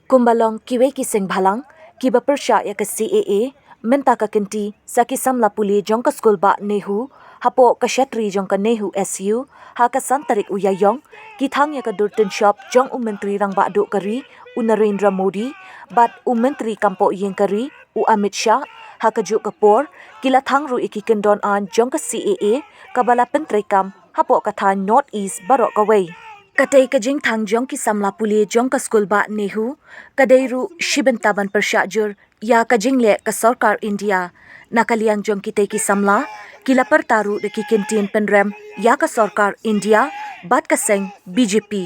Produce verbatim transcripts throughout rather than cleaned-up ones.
Kumba long kiwei ki seng bhalang kiba pyrshah ïa ka C A A, mynta ka kynti sa ki samla pule jong ka skul bah NEHU hapoh ka shatri jong ka NEHU S U ha ka san tarik u Ïaïong ki thang ïa ka dur tynshop jong u Myntri Rangbah Duh ka ri u Narendra Modi bad u Myntri kam poh ïing ka ri u Amit Shah. Ha kajuh ka por ki la thang ruh ïa ki kyndon aiñ jong ka C A A kaba la pyntreikam hapoh ka thaiñ North East baroh kawei. Katei ka jingthang jong ki samla pule jong ka skul bah NEHU ka dei ruh shi bynta ban pyrshah jur ïa ka jingleh ka sorkar India. Na ka liang jong kitei ki samla ki la pyrta ruh da ki kyntien pynrem ïa ka sorkar India bad ka seng B J P.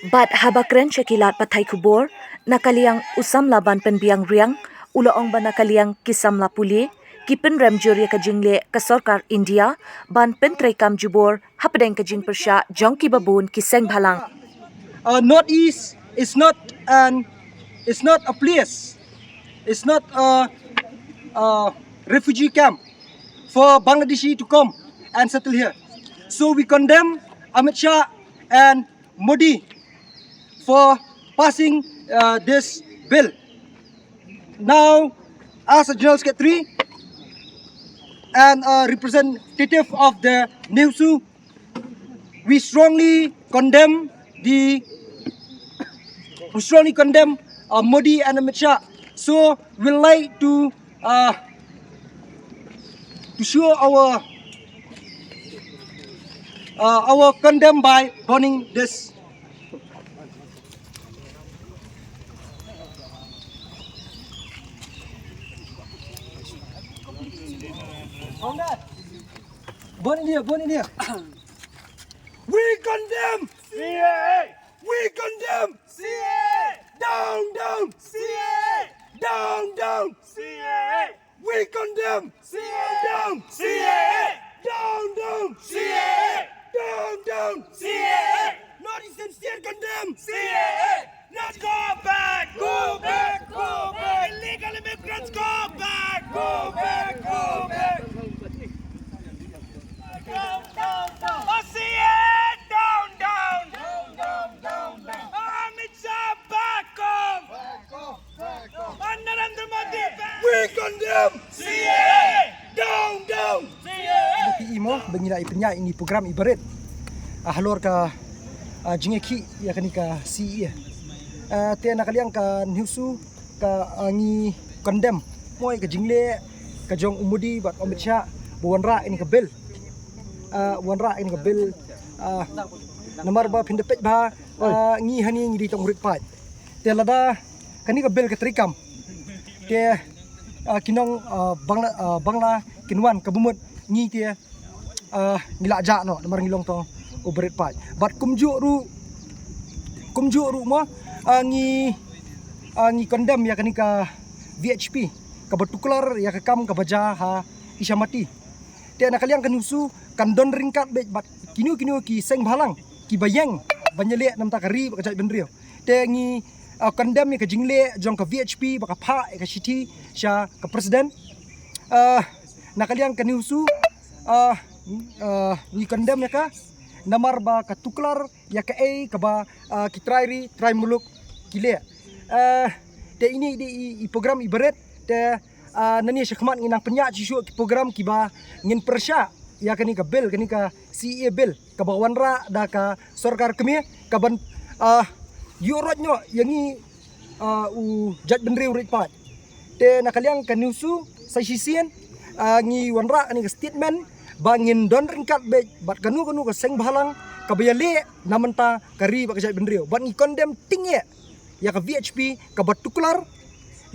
Bad haba kren sha ki lad pathai khubor na ka liang u samla ban pynbiang riang u la ong ba na ka liang ki samla pule ki pynrem jur ïa ka jingleh ka sorkar India ban pyntreikam jubor hapdeng ka jingpyrshah jong kiba bun ki seng bhalang. Uh, Northeast is not an is not a place. It's not a, a refugee camp for Bangladeshi to come and settle here. So we condemn Amit Shah and Modi for passing uh, this bill. Now, as a general secretary and a representative of the NEHUSU, we strongly condemn the we strongly condemn uh, Modi and Amit Shah. So we like to uh, to show our uh, our condemn by burning this. Burn it here, burn it here. We condemn C A A. We condemn C A A. Down, down C A A. Down, down C A A. We condemn C A A. Down, down C A A. Down, down C A A. Down, down C A A. North Eastern State condemn C A A. Not go back, go back, go back. Illegal immigrants go back, go back, go back. Down, down, down. C A A, down, down. Down, down, down, down. Amit Shah, back off. Back off, back off. And Narendra Modi, back. We condemn C A A. Down, down. C A A. Pi imo ba ngi la i pynïaid ïa ini program i barit. Ah, halor ka ah, jingïakhih ïa kane ka C A A. Ah, te na ka liang ka NEHUSU ka ah, ngi condemn mo ïa ka jingleh ka jong u Modi bad Amit Shah ba wanrah ïa kane ka bill. Ah, wanrah ïa kane ka bill. Ah, namar ba phin da peit ba ah, ngi hangne ngi dei tang u rit paid. Te lada kane ka bill ka treikam te ah, ki nong ah, Bangla, ah, Bangla kin wan ka bamut ngi te ah, ngi la jah noh namar ngi long tang u barit paid. Bad kumjuh ruh kumjuh ruh mo ah, ngi ah, ngi condemn ïa kane ka V H P kaba tuklar ïa ka kam kaba jia ha Ishamati. Te na ka liang ka NEHUSU kan don ryngkat beit bad kino kino ki seng bhalang kiba ïeng ban ïaleh namar ka ri bad ka jaitbynriew. Te ngi ah, condemn ïa ka jingleh jong ka V H P ba ka phah ïa ka shithi sha ka president. Ah, na ka liang ka NEHUSU ah, ah, ngi condemn ïa ka namar ba ka tuklar ïa kaei kaba ah, ki trai ri trai muluk ki leh. Ah, te ini dei i, i program i barit te ah, nangne shakhmat ngin nang pynïaid shuh shuh ki program kiba ngin pyrshah ïa kane ka bill, kane ka C A A bill kaba wanrah da ka sorkar kmie kaban ah, ïuh roit noh ïa ngi ah, u jaitbynriew rit paid. Te na ka liang ka NEHUSU sa shisien ah, ngi wanrah kane ka statement ba ngin don ryngkat beit bad kano kano ka seng bhalang kaba ïaleh na bynta ka ri bad ka jaitbynriew bad ngi condemn tyngeh ïa ka V H P kaba tuklar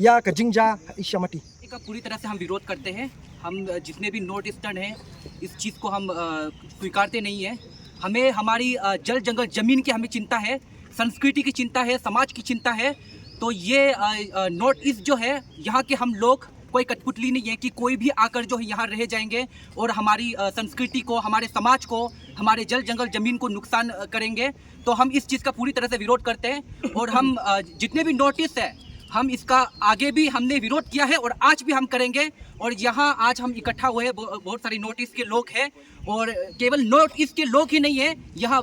ïa ka jingjia ha Ishamati. का पूरी तरह से हम विरोध करते हैं। हम अ, जितने भी नॉर्थ ईस्टर्न हैं, इस चीज़ को हम अ, स्वीकारते नहीं हैं। हमें हमारी अ, जल जंगल ज़मीन की हमें चिंता है, संस्कृति की चिंता है, समाज की चिंता है। तो ये अ, अ, नॉर्थ ईस्ट जो है, यहाँ के हम लोग कोई कठपुतली नहीं है कि कोई भी आकर जो है यहाँ रह जाएंगे और हमारी अ, संस्कृति को, हमारे समाज को, हमारे जल जंगल ज़मीन को नुकसान अ, करेंगे। तो हम इस चीज़ का पूरी तरह से विरोध करते हैं और हम अ, जितने भी नॉर्थ ईस्ट है, हम इसका आगे भी हमने विरोध किया है और आज भी हम करेंगे। और यहाँ आज हम इकट्ठा हुए हैं, बहु- बहुत सारे नॉर्थ ईस्ट के लोग हैं, और केवल नॉर्थ ईस्ट के लोग ही नहीं है, यहाँ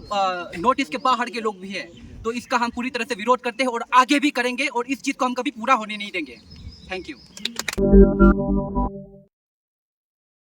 नॉर्थ ईस्ट के बाहर के लोग भी हैं। तो इसका हम पूरी तरह से विरोध करते हैं और आगे भी करेंगे, और इस चीज़ को हम कभी पूरा होने नहीं देंगे। थैंक यू।